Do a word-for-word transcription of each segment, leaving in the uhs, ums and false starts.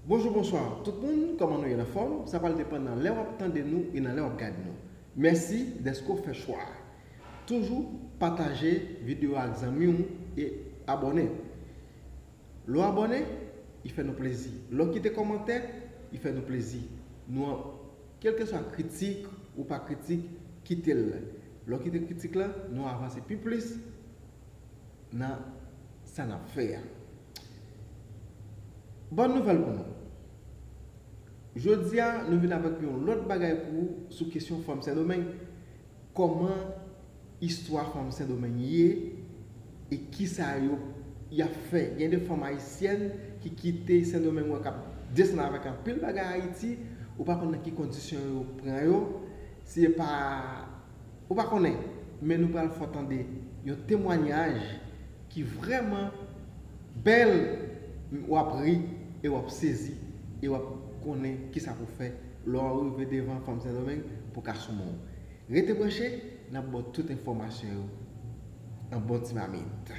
Bonjou, bonswa tout moun, kòman nou ye, anfòm? Sa pral depann nan lè w ap tande nou e nan lè w ap gade nou. Mèsi dèske w fè chwa a. Toujou pataje videyo a ak zanmi w e abòne. Lè w abòne, li fè nou plezi. Lè w kite kòmantè, li fè nou plezi. Nou an, kèlkeswa kritik ou pa kritik, kite l. Lè w kite kritik la, nou avanse pi plis nan sa n ap fè a. Bòn nouvèl pou nou. Jodi a, nou vin avèk yon lòt bagay pou ou sou kesyon fanm Sendomeng. Kòman istwa fanm Sendomeng ye e kisa yo y ap fè. Gen de fanm ayisyèn ki kite Sendomeng, wè, k ap desann avèk anpil bagay Ayiti, ou pa konn nan ki kondisyon yo pran yo, si e pa, ou pa konnen, men nou pral fè w tande yon temwayaj ki vrèman bèl, w ap ri e w ap sezi e w ap konnen kisa pou fè lè w rive devan fanm Sendomeng pou ka soumoun. Rete branche, n ap ba w tout enfòmasyon yo an bon ti mamit.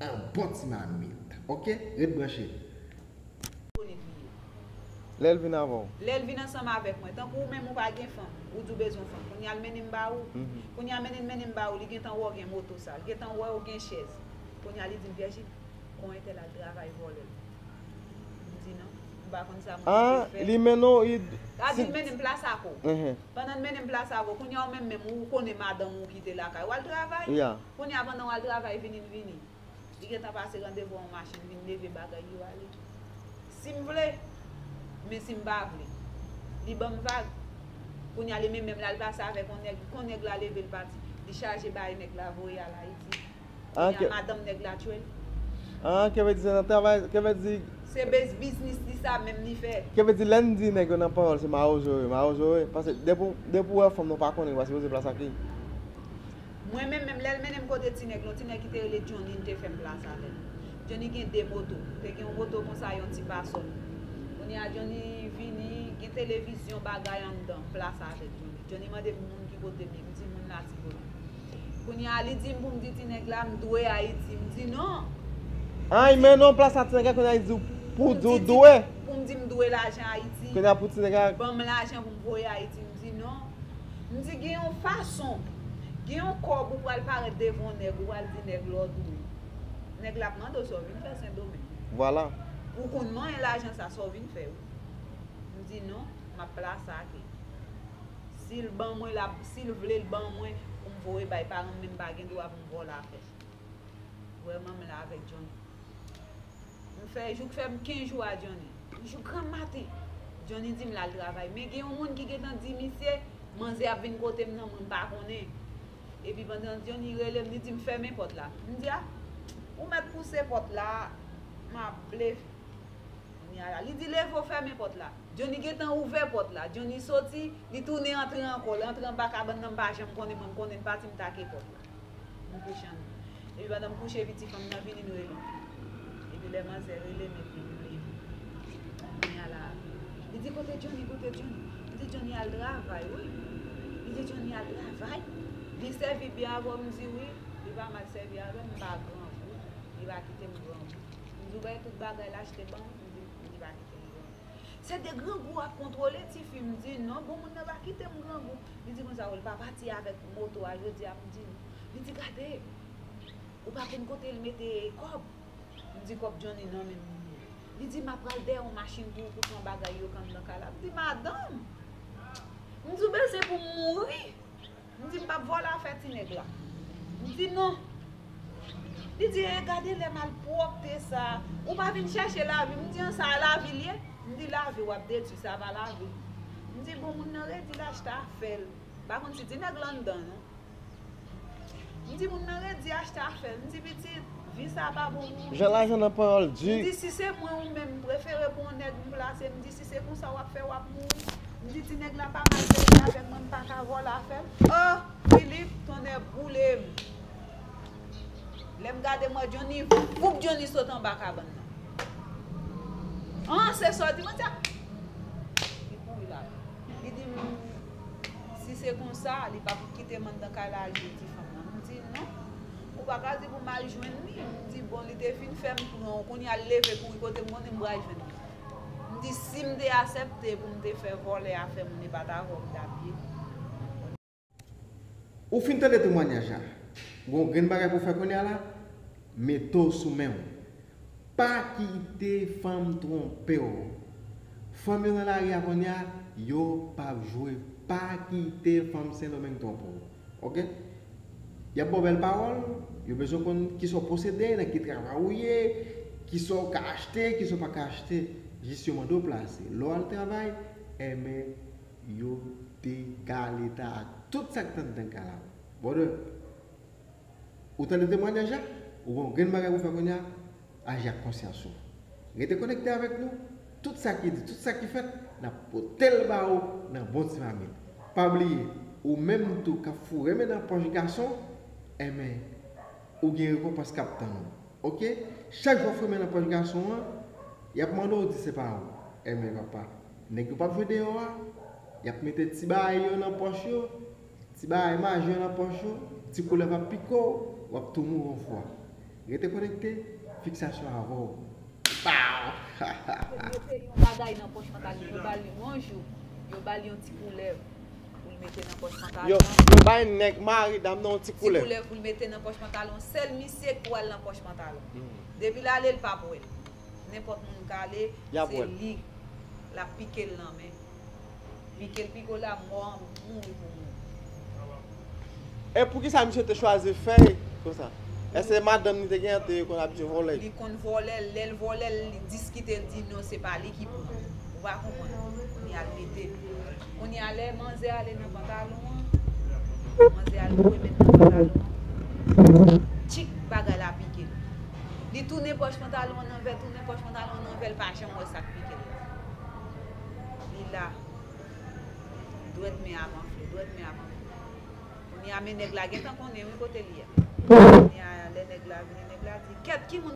An bon ti mamit. Oke? Ret branche. Lè l vin avè w. Lè l vin ansanm avèk mwen. Tankou ou menm ou pa gen fanm, ou di w bezwen fanm. Kounye a l mennen m ba ou. Mhm. Kounye a mennen, mennen m ba ou, li gentan wè w gen moto sa. Li gentan wè w gen chèz. Kounye a li di m, Vèjin, kon entèl al travay vòlè l. M di non, m pa konn sa moun vle fè. Ah, li mennen w, li... Sa di l mennen m plas ak ou. Mhm. Pandan l mennen m plas ak ou, kounye a ou menm menm ou konnen madanm ou kite lakay ou al travay. Ya. Kounye a pandan w al travay, vini l vini. Li gentan pase randevou an machin, vin leve bagay yo ale. Si m vle, men si m pa vle. Li ban m vag. Kounye a li menm menm l al pase avèk yon nèg, kon nèg la leve l pati. Li chaje bay nèg la voye al Ayiti. Ah, kounye a madanm nèg la tchwe l. Ah, ke vle di se nan travay, ke vle di... Se bez biznis li sa menm li fè. Ke vle di lè n di nèg yo nan pawòl, se mawozo yo ye, mawozo yo ye. Paske depi, depi w wè fanm nan w pa konnen, w pa sipoze plas ak li. Mwen menm, menm lè l mennen m kote ti nèg lan, ti nèg ki te rele Johnny, li te fè m plas avè l. Johnny gen de moto. Te gen yon moto konsa, yon ti pasòl. Kounye a Johnny vini, gen televizyon, bagay anndan, plas avèk Johnny. Johnny mande m moun ki kote m ye, m di moun Latibonit. Kounye a li di m pou m di ti nèg la m dwe Ayiti, m di non. Ay, men non, plas la ti nèg la, kounye a li di w pou di w dwe. Pou m di m dwe lajan Ayiti. Kounye a pou ti nèg la ban m lajan pou m voye Ayiti, m di non. M di gen yon fason, gen yon kòb ou pral parèt devan yon nèg, ou pral di nèg la w dwe. Nèg la ap mande w sa w vin fè Sendomeng. Vwala. Ou konn manyen lajan sa, sa w vin fè wi. M di non, m ap plas ake. Si l ban mwen, l ap, si l vle l ban mwen pou m voye bay paran m, men m pa gen dwa pou m vòlè afè. Vrèman, m la avèk Johnny. M fè, jouk fè m kenz jou a Johnny. Jouk granmmaten, Johnny di m l al travay. Men gen yon moun ki gentan di misye, manzè ap vin kote m nan, mwen m pa konnen. Epi pandan Johnny rele m, li di m fèmen pòt la. M di a, ou mèt pouse pòt la, m ap leve. Kounye a la, li di leve w fèmen pòt la. Johnny gentan ouvè pòt la. Johnny soti, li tounen antre ankò. L antre anba kabann nan, m pa janm konnen, mwen m konnen l pati, m take pòt la. M kouche anndan. Epi pandan m kouche, epi ti fanm nan vini, l rele m. Epi lè manzè rele m, epi m leve. Kounye a la, li di kote Johnny, kote Johnny? M di Johnny al travay wi. Li di Johnny al travay? Li sèvi byen avè w? M di wi, li pa mal sèvi avè m, m pa grangou. Li pa kite m grangou. M di w bay tout bagay l achte ban m? M di li pa kite m grangou. Se de grangou w ap kontwole tifi? M di non, bon moun nan pa kite m grangou. Li di konsa, w, l pa pati avèk moto a jodi a? M di non. Li di gade, ou pa konn kote l mete kòb? M di kòb Johnny nan men m li ye. Li di m ap pral dèyè yon machin pou ou, pou pran bagay yo k anndan kay la. M di madanm, m di w bezwen pou m mouri? M di m p ap vòlè afè ti nèg la. M di non. Li di e gade lè malpwòpte sa. Ou pa vin chèche lavi? M di an sa lavi l ye? M di lavi w ap detwi, sa pa lavi. M di bon moun nan redi l achte afè l. M pa konn si ti nèg la anndan non. M di moun nan redi achte afè l. M di pitit, vi sa pa bon pou ou. Jan lajan nan pawòl di. M di si se mwen ou menm, m prefere pou yon nèg m plase. M di si se konsa w ap fè, w ap mouri. M di ti nèg la pa mal sèvi avè m, mwen m pa ka vòlè afè l. Oh, Philippe, tonnè boule m. Lè m gade m wè Johnny, voup Johnny sot anba kabann nan. An, se sa w di mwen sa? Li kouri la. Li di m, si se konsa, li p ap kite m anndan kay la al jwenn ti fanm nan. M di non, ou pa ka di pou m al jwenn li. M di bon, li te fin fè m pran w, kounye a l leve kouri kote m konnen m pral jwenn li. M Di si m te aksepte pou m te fè vòlè a fè moun, e pa t avè w m t ap ye. Ou fin tande temwanyaj la. Gon grenn bagay pou w fè kounye a la, mete w sou men w. Pa kite fanm twonpe w. Fanm yo nan lari a kounye a, yo p ap jwe. Pa kite fanm Sendomeng twonpe w. Oke? Y ap ba w bèl pawòl, yo bezwen konn kisa w posede, nan ki travay ou ye, kisa w ka achte, kisa w pa ka achte. Jis yo mande w plase. Lè w al travay, enben, yo te ka leta ak tout sa k t anndan kay la. Brother, ou tande temwanyaj la? Ou gen yon grenn bagay pou fè kounye a, aji ak konsyans ou. Rete konekte avèk nou. Tout sa ki di, tout sa ki fèt, n ap pote l ba ou nan bon ti mamit. Pa bliye, ou menm tou k ap foure men nan pòch gason, enben, ou gen rekonpans k ap tann ou. Oke? Chak jou w foure men nan pòch gason an, y ap mande w di se pa ou. Enben, papa, nèg yo p ap jwe deyò a, y ap mete ti bagay yo nan pòch yo, ti bagay maje yo nan pòch yo, ti koulèv ap pike w, w ap tou mouri yon fwa. Rete konekte, fiksasyon avè w. Pow! Yo mete yon bagay nan pòch pantalon, yo ba l yon jou, yo ba l yon ti koulèv pou l mete nan pòch pantalon. Yo, yo bay nèg mari dam nan yon ti koulèv. Ti koulèv pou l mete nan pòch pantalon. Sèl misye k pral nan pòch pantalon. Depi l ale, l p ap wè l. Nenpòt moun k ale, se li. L ap pike l nan men. Pike l pike w la, mò an mouri pou mouri. E poukisa misye te chwazi fè konsa? Èske madanm li te gen an te konn abitye vòlè? Li konn vòlè l, lè l vòlè l, li diskite, l di non, se pa li ki pran. Ou pa konprann? Kounye a l mete l. Kounye a lè manzè ale nan pantalon an, manzè al foure men nan pantalon an, tchik, bagay la pike l. Li tounen pòch pantalon an nan vè, tounen pòch pantalon an nan vè, l pa janm wè sa k pike l la. Li la. Dwèt men ap anfle, dwèt men ap anfle. Kounye a men nèg la gentan konnen wi kote l ye. Kounye a lè nèg la vini, nèg la di, kèt, ki moun